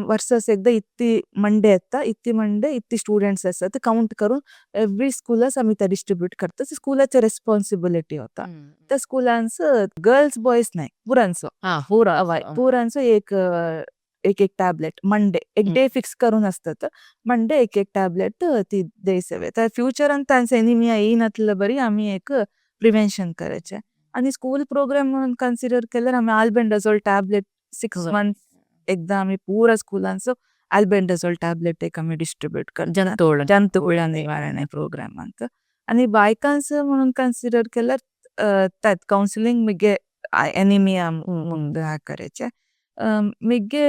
[SPEAKER 2] वर्सास एकदा इत्ती मंडे येता, इत्ती मंडे इत्ती स्टुडंट्स आसा ते काउंट करून एवरी स्कुलास आमी ते डिस्ट्रीब्यूट करता. स्कुलाचे रेस्पॉन्सिबिलिटी होता त्या स्कुलांस, गर्ल्स बॉयज नाही, पुरांचो पुरांचो एक एक एक टॅबलेट मंडे एक डे फिक्स करून असतात, मंडे एक एक टॅबलेट ती द्यायचवे. तर फ्युचरान तांचे एनिमिया येयनातलं बरी आमी एक प्रिव्हेन्शन करायचे. आणि स्कूल प्रोग्राम म्हणून कन्सिडर केल्यार आमी आल्बेंडाझोल टॅबलेट 6 मंथ्स एकदा आमी पुरा स्कुलांचो आल्बेंडाझोल टॅबलेट एक आमी डिस्ट्रीब्यूट करता.
[SPEAKER 1] जंतुहुळ.
[SPEAKER 2] जंतुहुळ निवारण प्रोग्राम अंत. आणि बायकांस म्हणून कन्सिडर केल्यार त्यात काउन्सिलिंग मिगे एनिमिया म्हणून करायचे. मिगे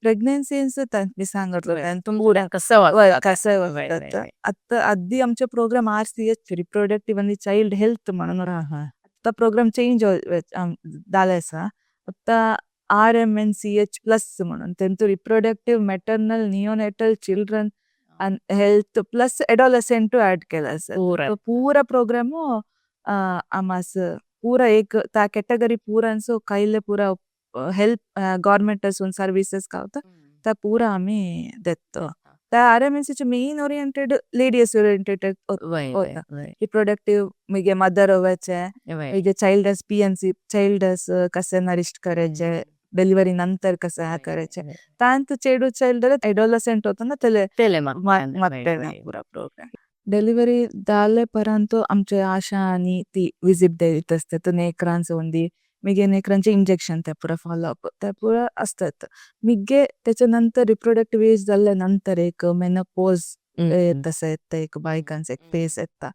[SPEAKER 2] प्रेग्नन्सींस मी सांगितलं
[SPEAKER 1] पुरा कसं
[SPEAKER 2] कसं. आता आधी आमचे प्रोग्राम RCH reproductive आणि चाइल्ड हेल्थ म्हणून, आता प्रोग्राम चेंज झाले आसा. आता RMNCH plus म्हणून, तेंचो reproductive, maternal, neonatal, children and health plus adolescent add केला आसा. पुरा प्रोग्राम आमास पुरा एक त्या कॅटेगरी पुरांचो कायले पुरा हेल्प गव्हर्नमेंट सर्विसेस गावता त्या पुरा आमी देतो. त्या RMNCH main oriented ladies oriented होता. रिप्रोडक्टिव्ह मिगे मदर होवाचे, मिगे चाइल्ड PNC child कसे नरिश करायचे, डिलिव्हरी नंतर कसं हा करायचे. तांत चेडू चाइल्ड एडोलसेंट होता ना तेले
[SPEAKER 1] तेले
[SPEAKER 2] मत्ते पुरा प्रोग्राम. डिलिव्हरी जाले परंतु आमचे आशा आणि ती विजिट देत असतात नेकरांच only, मिगे नेकरांचे इंजेक्शन ते पुरा फॉलो अप ते पुरा असतात. मिगे त्याच्या नंतर रिप्रोडक्टिव्ह एज जाल्ले नंतर एक मेनोपॉज तसं येता, एक बायकांचे एक फेस येता.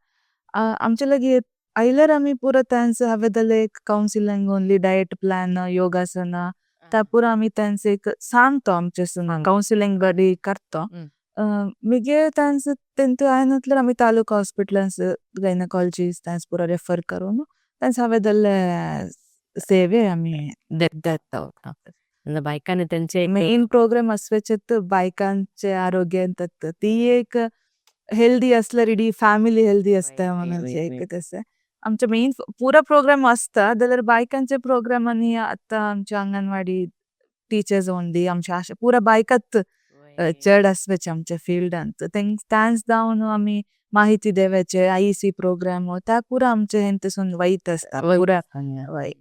[SPEAKER 2] आमचे लगी आयल्यार आमी पुरा तांचे हांवें एक काउन्सिलिंग only, diet plan, योगासना त्या पुरा आमी तांचे एक सांगतो, आमचे काउन्सिलिंग बरी करतो. मिगे तांचे तेंतू आयनातल्यार आमी तालुका हॉस्पिटलांस गायनकॉलॉजिस्ट तांचे पुरा रेफर करून तांचे हांवें जाल्ले सेवे आमी देता.
[SPEAKER 1] बायकांनी त्यांचे
[SPEAKER 2] मेन प्रोग्राम असवेचे बायकांचे आरोग्य, ती एक हेल्दी असल्यार इडी फॅमिली हेल्दी असता म्हणून एक तसे आमचे मेन पुरा प्रोग्राम असता. जाल्यार बायकांचे प्रोग्राम आनी आता आमच्या अंगणवाडी टीचर्स ओनली, आमच्या आशा पुरा बायकात चड असवेचे आमच्या फिल्डांत, तांच जावन आमी माहिती देवाचे IEC programme त्या पुरा आमचे हेंतसून वयत असता पुरा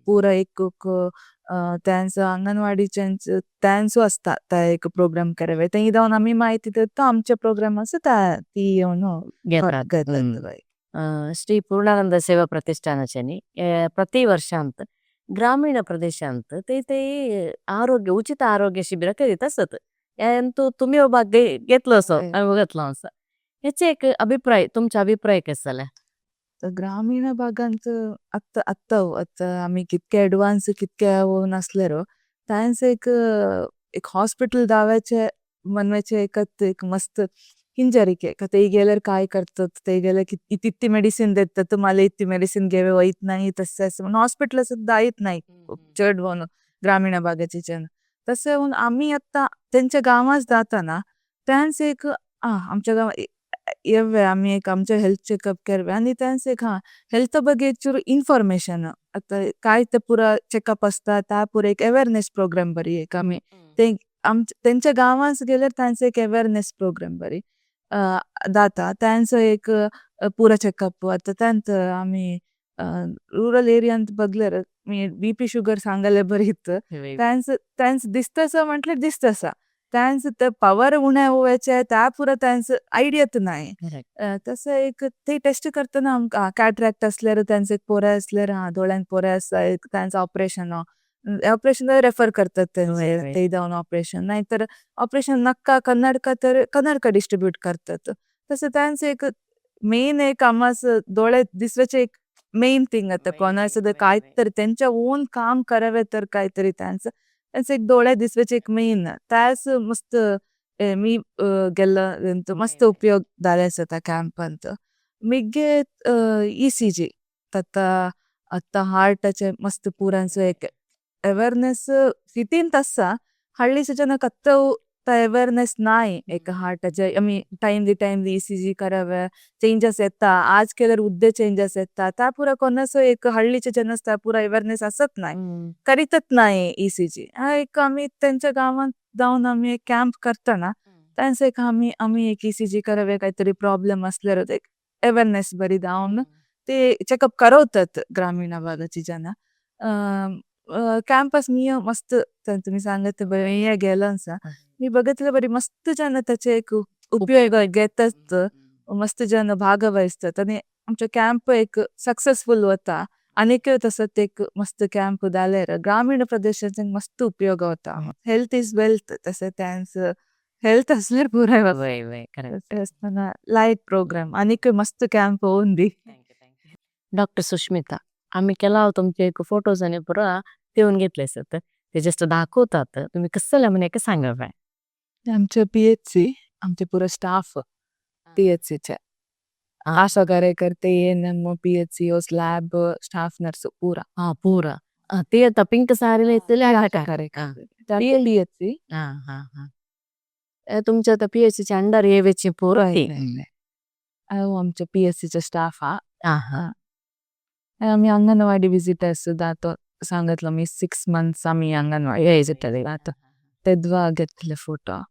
[SPEAKER 2] पुरा एक त्यांचं अंगणवाडीचे त्यांचो असता त्या एक प्रोग्राम करावे, थंय जावन आमी माहिती देता. आमचे प्रोग्राम आसा ती येवन
[SPEAKER 1] घेतात. श्री पूर्णानंद सेवा प्रतिष्ठानाच्यानी प्रति वर्षांत ग्रामीण प्रदेशांत ते ते आरोग्य उचित आरोग्य शिबिर करीत असत. यांतु तुम्ही भाग घेतलो असो घेतलो आसा, हेचे एक अभिप्राय, तुमचा अभिप्राय कसं जाला?
[SPEAKER 2] ग्रामीण भागांत आत्ता आत्ता आत्ता आमी कितके एडवान्स कितके नासलेरो तांचे एक एक हॉस्पिटल दाव्याचे मनवाचे एकत एक मस्त हिंजरिके का ते गेल्यार काय करतात, ते गेल्यार इतकी मेडिसिन देतात, तुम्हाला इतकी मेडिसिन घेवे वयत नाही तसं असं म्हणून हॉस्पिटल सुद्धा येत नाही चड म्हणून ग्रामीण भागाचे जन. तसं म्हणून आम्ही आता त्यांच्या गावात जाताना त्यांचे एक आमच्या गावात येवे आम्ही एक आमचे हेल्थ चेकअप करवे आणि त्यांचे एक हा हेल्थ ಬಗ್ಗೆ चूर इन्फॉर्मेशन, आता काय ते पुरा चेकअप असता त्या पुरा एक अवेअरनेस प्रोग्राम बरी एक आम्ही ते त्यांच्या गावात गेल्यार त्यांचे एक अवेअरनेस प्रोग्राम बरी जाता. त्यांचो एक पुरा चेकअप. आता त्यांत आम्ही रुरल एरियांत बगल्यार BP sugar सांगले बरी इತ್ತು. त्यांचं त्यांचं दिसतसा म्हटल्यार दिसतसा, त्यांचं ते पवर उणे होवाचे त्या पुरा त्यांचं आयडियात नाही. तसं एक ते टेस्ट करताना आमकां कॅटरॅक्ट असल्यार त्यांचे एक पोरे असल्यार हा दोळ्यांत पोरे आसा एक त्यांचं ऑपरेशन ऑपरेशन रेफर करतात त्यांचे, ते जावन ऑपरेशन नाहीतर ऑपरेशन नक्का कन्नडका तर कन्नडका डिस्ट्रीब्यूट करतात. तसं त्यांचं एक मेन एक आमास दोळे दिसवाचे एक मेन थिंग. आता कोणाचं काय तरी त्यांच्या ओन काम करावे तर काहीतरी त्यांचं त्यांचं एक दोळे दिसवाचे एक मेन त्याच मस्त मी गेल्लं मस्त उपयोग जाले आसा त्या कॅम्पांत. मिगे ECG तता आतां हार्टाचे मस्त पुरांचो एक अवेअरनेस सिटींत आसा, हಳ್ಳಿच्या ಜನಕ್ಕೆ ಅತ್ತವು अवेअरनेस नाही एक हार्टाचे. आमी टाइमली टाइमली ECG करावे, चेंजेस येता, आज केल्यार उद्या चेंजेस येता, त्या पुरा कोणाचो एक हल्लीच्या जनस त्या पुरा अवेअरनेस असत नाही, करीतच नाही ECG. हा एक आमी त्यांच्या गावात जावन आमी एक कॅम्प करताना त्यांचे एक आमी आमी एक ECG करावे, काहीतरी प्रॉब्लेम असल्यार एक अवेअरनेस बरी जावन ते चेकअप करवतात ग्रामीण भागाची जन. कॅम्पस मी मस्त तुम्ही सांगत बरे गेलो मी बघितलं बरी मस्त जन त्याचे एक उपयोग घेतात, मस्त जन भागवहिसतात आणि आमचे कॅम्प एक सक्सेसफुल होता. अनेक तसत एक मस्त कॅम्प दालेर ग्रामीण प्रदेशात मस्त उपयोग होता. हेल्थ is wealth, तसे त्यांचं हेल्थ असल्यार पुराय.
[SPEAKER 1] वय वय करेक्ट.
[SPEAKER 2] असताना लायक प्रोग्राम अनेक मस्त कॅम्प होऊन.
[SPEAKER 1] डॉक्टर सुष्मिता, आम्ही केला तुमचे एक फोटोज आणि पुरा देऊन घेतले सर, ते जस्ट दाखवतात तुम्ही कसं म्हणे का सांगा बाय.
[SPEAKER 2] आमचे पीएचसी, आमचे पुरा स्टाफ पीएचसीचे आशा कार्यकर्ते, ANM, PHC, lab staff nurse पुरा.
[SPEAKER 1] हा पुरा ते आता पिंक साडी
[SPEAKER 2] कार्यकर्ते पीएचसी.
[SPEAKER 1] हा हा हा, तुमच्या आता पीएचसीच्या अंडर येवेची पुरा.
[SPEAKER 2] आमच्या पीएचसीचे स्टाफ हा.
[SPEAKER 1] हा हा.
[SPEAKER 2] आम्ही अंगणवाडी विजिटर्स सुद्धा सांगितलं मी, 6 मंथ्स आम्ही अंगणवाडी विजिट आता तेद्वा घेतले फोटो.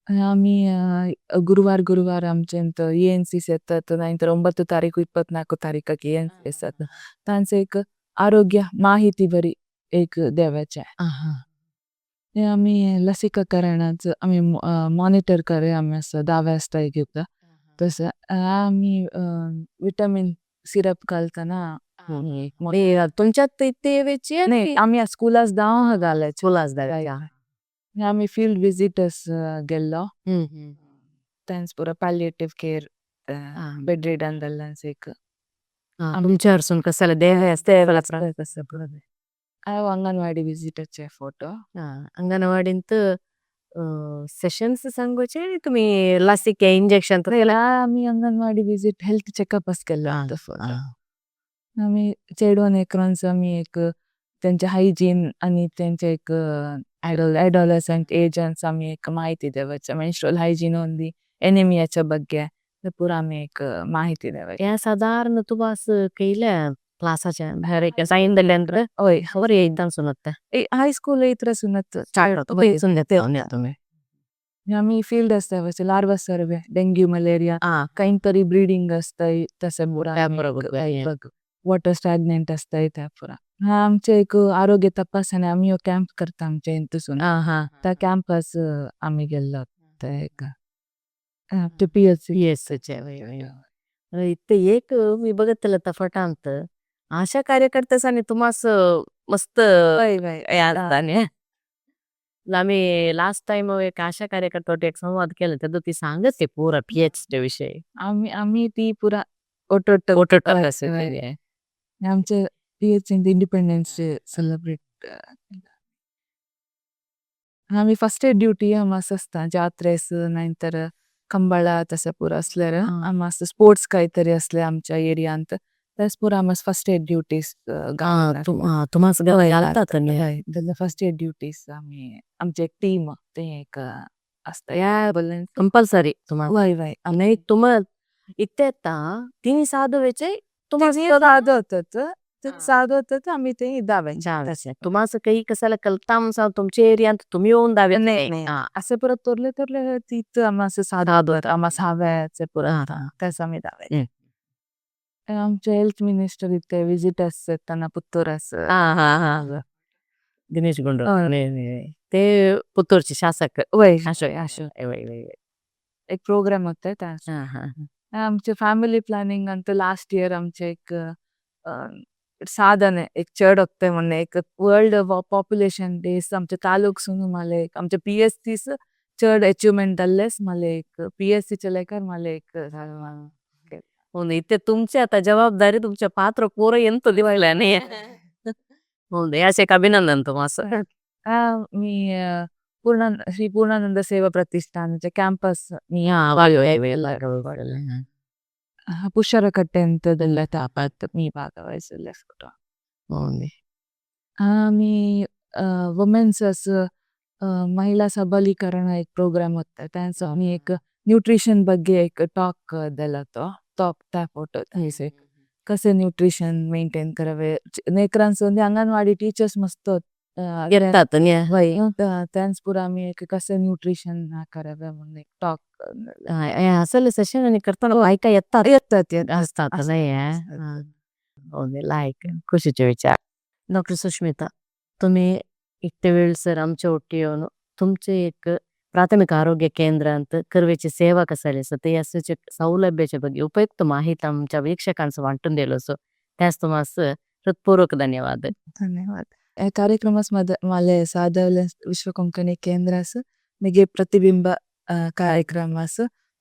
[SPEAKER 2] आम्ही गुरुवार गुरुवार आमचे एएनसीस येतात, नाहीतर 9 तारीख 24 तारीखाक एएनसी येतात, तांचे एक आरोग्य माहिती बरी एक देवाचे. आम्ही लसीकरणाचं आम्ही मॉनिटर करे, आम्ही असं 10 वाजता घेता तसं आम्ही विटामिन सिरप घालताना.
[SPEAKER 1] तुमच्यात इथे येवेची?
[SPEAKER 2] नाही, आम्ही स्कूलास दाव घालायचे.
[SPEAKER 1] स्कूलास.
[SPEAKER 2] आम्ही फील्ड विजिटर्स गेल्लो, त्यांच पुरा पॅलिएटिव्ह केअर बेड रिडन एक.
[SPEAKER 1] तुमच्या कसाला देह असते.
[SPEAKER 2] अंगणवाडी विजिटरचे फोटो.
[SPEAKER 1] अंगणवाडींत सेशन्स सांगूचे तुम्ही लसिके इंजेक्शन?
[SPEAKER 2] आम्ही अंगणवाडी विजिट हेल्थ चेकअप केलं फोटो. आम्ही चेडवान एकरांच आम्ही एक त्यांचे हायजीन आणि त्यांचे एक अडोलसंट एजन्स आम्ही एक माहिती देवाचे, मेन्स्ट्रुअल हायजीन ओन्ली, एनिमियाच्या ಬಗ್ಗೆ पुरा आम्ही एक माहिती देवाचे.
[SPEAKER 1] या साधारण तुबास केल्या क्लासाच्या बाहेर सांगितले
[SPEAKER 2] होय.
[SPEAKER 1] खबर एकदम सुनत.
[SPEAKER 2] हायस्कूल इतर सुनत.
[SPEAKER 1] तुम्ही
[SPEAKER 2] आम्ही फील्ड असता larva survey, dengue malaria काहीतरी ब्रीडिंग असतंय तसं पुरा, वॉटर स्टॅग्नेंट असतंय त्या पुरा. हा आमचे एक आरोग्य तपासणी आम्ही कॅम्प करता आमच्या इंतसून, त्या कॅम्पस आम्ही गेल्लो ते एक पीएचसी.
[SPEAKER 1] येस. इथे एक मी बघितलं तर फटांत आशा कार्यकर्त्यास आणि तुम्हास मस्त आम्ही लास्ट टाइम एक आशा कार्यकर्ता एक संवाद केला, तर ती सांगते पुरा पीएच विषयी.
[SPEAKER 2] आम्ही आम्ही ती पुरा ओटोट.
[SPEAKER 1] ओटोट.
[SPEAKER 2] आमचे पीएच इंडिपेंडन्स डे सेलिब्रेट. आम्ही फर्स्ट एड ड्युटी आम असता जात्रेस नाहीतर कंबळ तसं पुरा असल्यार आम स्पोर्ट्स काहीतरी असले आमच्या एरियांत तस पुरा आम फर्स्ट एड ड्युटीज.
[SPEAKER 1] तुम्हास घालतात?
[SPEAKER 2] फर्स्ट एड ड्युटीज आम्ही आमचे एक टीम ते एक असता या.
[SPEAKER 1] कंपल्सरी तुम्हाला?
[SPEAKER 2] वय वय.
[SPEAKER 1] नाही, तुम्हाला इथे आता तिन्ही साधवेचे.
[SPEAKER 2] तुम्हाला साधं होतं, साधं होतं, आम्ही ते दावायचे.
[SPEAKER 1] तुम्हाला काही कसाला कलता म्हणून तुमच्या एरियात तुम्ही येऊन दावे?
[SPEAKER 2] नाही, असं परत तोरले तोरले तिथं आम्हा असं साधं आम्हा सहाव्याचे पुरा तसं आम्ही दावायचे. आमचे हेल्थ मिनिस्टर इथे विजिटर्स येताना पुत्तूरस.
[SPEAKER 1] हा हा हा, दिनेश गुंडूराव ते पुत्तूरचे शासक.
[SPEAKER 2] वय.
[SPEAKER 1] अशोक.
[SPEAKER 2] एक प्रोग्राम होते त्या आमचे फॅमिली प्लॅनिंग ಅಂತ. ಲಾಸ್ಟ್ ಇಯರ್ आमचे एक साधने एक चढ होते म्हणून एक वर्ल्ड पॉप्युलेशन डेज आमचे तालुक सुन मला एक आमचे पीएचसीस चढ अचिव्हमेंट आल्लेस मला एक पीएचसीचे लेकर मला एक.
[SPEAKER 1] हो, इथे तुमचे आता जबाबदारी तुमच्या पात्र पोरं येतो दिवायला नाही हो, याचे एक अभिनंदन तुम्हाला.
[SPEAKER 2] मी पूर्ण श्री पूर्णानंद सेवा प्रतिष्ठानचे कॅम्पस.
[SPEAKER 1] मी
[SPEAKER 2] ಪುಷ್ಯರಕಟ್ಟೆ ಅಂತದೆಲ್ಲ ತಾಪತ್ मी ಭಾಗವಹಿಸಿಲ್ಲ फोटो. आम्ही वुमेन्स असं महिला सबलीकरण एक प्रोग्राम होता, त्यांचं आम्ही एक न्यूट्रिशन ಬಗ್ಗೆ एक टॉक दिला, तो टॉक त्या फोटो कसे न्यूट्रिशन मेंटेन करावे नेकरांचं. म्हणजे अंगणवाडी टीचर्स मस्त
[SPEAKER 1] येतात.
[SPEAKER 2] त्यांच पुरा आम्ही एक कसे न्यूट्रिशन करावे म्हणून एक टॉक.
[SPEAKER 1] असेल सेशन आणि करताना ऐका येतात?
[SPEAKER 2] येतात.
[SPEAKER 1] असतात नाही लाईक खुशीचे विचार. डॉक्टर सुष्मिता. तुम्ही इतले वेळ सर आमच्या ಒಟ್ಟು येवन तुमचे एक प्राथमिक आरोग्य केंद्रांत करवेची सेवा कसली आसा ते आसूचे सौलभ्याच्या ಬಗ್ಗೆ उपयुक्त माहिती आमच्या वीक्षकांस वांटून दिलो सो त्यास तुम्हास हृत्पूर्वक धन्यवाद.
[SPEAKER 2] धन्यवाद. हे कार्यक्रमास माले सादवले विश्व कोंकणी केंद्रास मिगे प्रतिबिंब कार्यक्रमास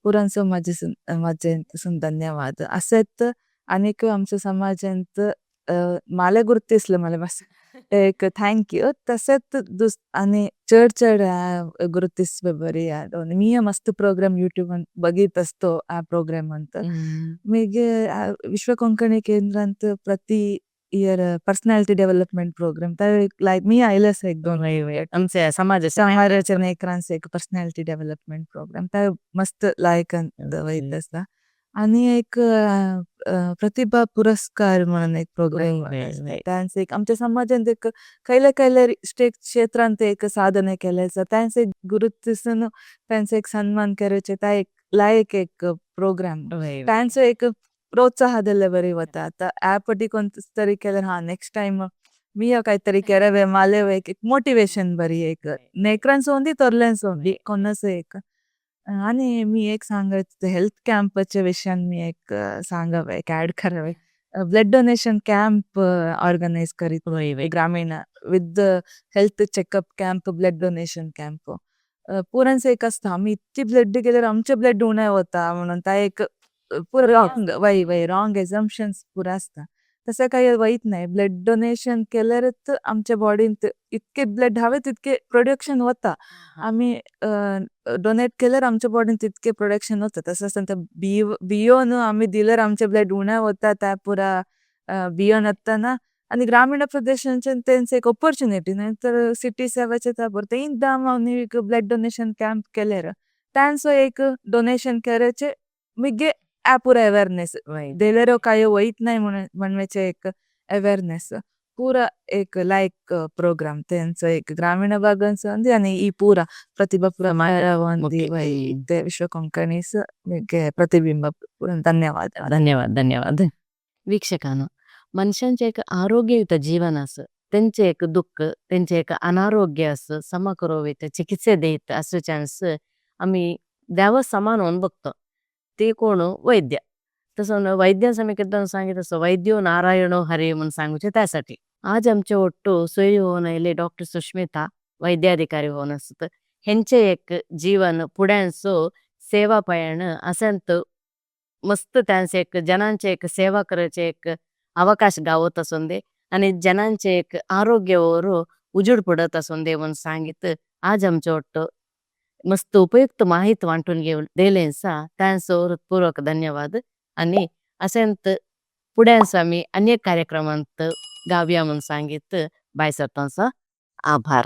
[SPEAKER 2] पुरांसो माझे माझे धन्यवाद. असेत अनेक आमच्या समाजांत माले गुर्तिसले मला बस एक thank you. तसेच आणि चड चड गुरुतिसवे बरी मीय मस्त प्रोग्राम यूट्यूब बघित असतो ಆ प्रोग्राम ಅಂತ. मीगे विश्व कोंकणी केंद्रांत प्रति year personality development programme like मी आयलेस एक दोन
[SPEAKER 1] आमचे समाज
[SPEAKER 2] समाजाच्या नेकरांस एक पर्सनॅलिटी डेव्हलपमेंट प्रोग्राम त्या मस्त लायक वयता. आणि एक प्रतिभा पुरस्कार म्हणून एक प्रोग्राम त्यांचे एक आमच्या समाजात एक खयले खयले स्टेट क्षेत्रांत एक साधने केले त्यांचे एक गुरुतिसून त्यांचे एक सन्मान करायचे त्या एक लायक एक प्रोग्राम त्यांचे एक प्रोत्साह दिले बरी वता. आता ह्या पटी कोण तरी केल्यार हा नेक्स्ट टाइम मी काहीतरी केरवे माले एक मोटिवेशन बरी एक नेकरांचो होंदी तोरल्यांचो होंदी कोणाचो एक. आणि मी एक सांगायचं हेल्थ कॅम्पाच्या विषयान मी एक सांगावे एक ऍड करावे. ब्लड डोनेशन कॅम्प ऑर्गनाइज करीत ग्रामीण with health checkup camp blood donation camp. पुरांचं एक असता आम्ही इतकी ब्लड गेल्यार आमचे ब्लड उणे वता म्हणून ता एक पुरा रॉंग वय वय रॉंग एजम्पशन्स पुरा असता. तसं काही वयत नाही. ब्लड डोनेशन केल्यारच आमच्या बॉडींत इतके ब्लड हवे तितके प्रोडक्शन वता. आम्ही डोनेट केल्यार आमच्या बॉडींत तितके प्रोडक्शन वता. तसं आसतना बियोन आम्ही दिल्यार आमचे ब्लड उणे वता त्या पुरा बियोन वतना. आणि ग्रामीण प्रदेशांचे तेंचे एक ऑपॉर्च्युनिटी नाही तर सिटी सेवाचे त्या बरं ते दाम एक ब्लड डोनेशन कॅम्प केल्यार त्यांचो एक डोनेशन करायचे मिगे आ पुरा अवेअरनेस दिल्यार काय वयत नाही म्हणून म्हणवाचे एक अवेअरनेस पुरा एक लायक प्रोग्राम त्यांचं एक ग्रामीण भागांचो आणि ಈ ಪೂರ प्रतिभा पुरस्कार विश्व कोंकणीस प्रतिबिंब. धन्यवाद.
[SPEAKER 1] धन्यवाद धन्यवाद. वीक्षकांनो, मनशांचे एक आरोग्ययुक्त जीवन असं त्यांचे एक दुःख त्यांचे एक अनारोग्य असं समा करोवेत चिकित्से देत असं चान्स आम्ही देवा समान होऊन बघतो ते कोण वैद्य. तसं वैद्यांसमी किती सांगितलं तसं वैद्यो नारायणो हरे म्हणून सांगूचे. त्यासाठी आज आमचे ಒಟ್ಟು सोयी होऊन आयले डॉक्टर सुष्मिता वैद्याधिकारी होऊन असत हेंचे एक जीवन पुड्यांचो सेवा पयण असंत मस्त त्यांचे एक जनांचे एक सेवा करायचे एक अवकाश गावत असोंदे आणि जनांचे एक आरोग्यावर उजड पडत असोंदे म्हणून सांगित आज आमचे ಒಟ್ಟು मस्त उपयुक्त माहिती वांटून घेऊन दिलेंसा त्यांचो हृत्पूर्वक धन्यवाद. आणि असेंत पुढ्यांस आम्ही अनेक कार्यक्रमांत गावया म्हणून सांगित बाय सरतांचा आभार.